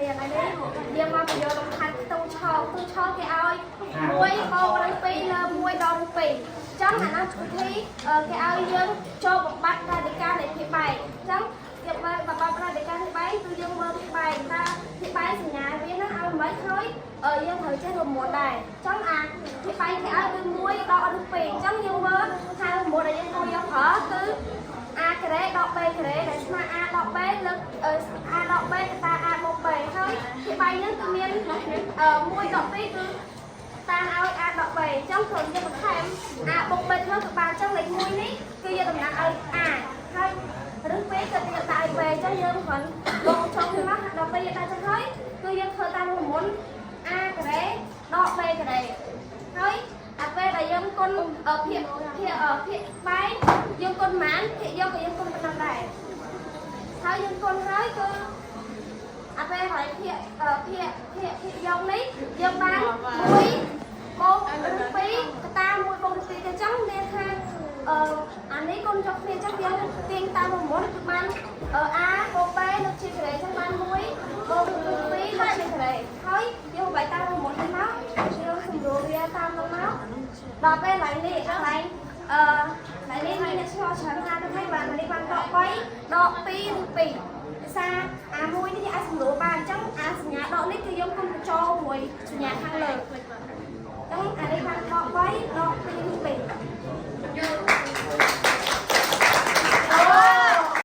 រៀនហើយនេះយើងមកបញ្យល់លំហាត់ខ្ទង់ឆោខ្ទង់ឆោគេឲ្យ1បូកនឹង2លើ1ដង2អញ្ចឹងអានោះវិធីគេឲ្យយើងចូលបំបត្តិកាតិកានៃភាពបែកអញ្ចឹងគេបើបំបត្តិកាតិកាភាពបែកគឺយើងមើលភាពបែកតើភាពបែកសញ្ញាវាហ្នឹងឲ្យមិនហើយយើងត្រូវចេះរមត់ដែរអញ្ចឹងអាភាពបែកគេឲ្យគឺ1ដកនឹង2អញ្ចឹងយើងមើលថារមត់ដែលយើងគួរយកប្រើគឺ a ការ៉េដក b ការ៉េដែលស្មើ a ដក b លើក a ដក b កតា a បូក b ហើយភាគបែងហ្នឹងគឺមាន1ដក2គឺតាឲ្យ a ដក b អញ្ចឹងគ្រាន់យើងបន្ថែម a បូក b ទៅគឺបានអញ្ចឹងលេខ1នេះគឺយើងតំណាងឲ្យ a ហើយឬ2គឺយើងដាក់ឲ្យ b អញ្ចឹងយើងគ្រាន់បូកចូលគ្នាមកដល់ពេលយើងដាក់ចឹងហើយគឺយើងធ្វើតាមរូបមន្ត a ការ៉េដក b ការ៉េហើយអាពេលដែលយើងគុណភាគភាគភាគបែងយើងគុណប៉ុន្មានភាគយកក៏យើងគុណប៉ុណ្ណឹងដែរហើយយើងគុណហើយគឺអាពេលហើយភាគភាគភាគភាគយកនេះយើងបាន1បូកឬ2កតា1បូក2ទៅអញ្ចឹងមានថាអឺអានេះគុណយកគ្នាអញ្ចឹងយើងទាញតាមរូបមន្តគឺបាន a បូក b លើកជាការ៉េអញ្ចឹងបាន1បូក2លើកជាការ៉េហើយយើងបែកតាមរូបមន្តនេះមកយើងសម្រួលវាតាមនោះមកដល់ពេលឡើងនេះកន្លែងអឺកន្លែងនេះមានអ្នកឆ្លងច្រើនថាទៅហើយបាននេះបានដក3ដក2ឬ2ភាសាអាមួយនេះយើងអាចសម្រួលបានអញ្ចឹងអាសញ្ញាដកនេះគឺយើងគុំបញ្ចូលមួយសញ្ញាខាងលើ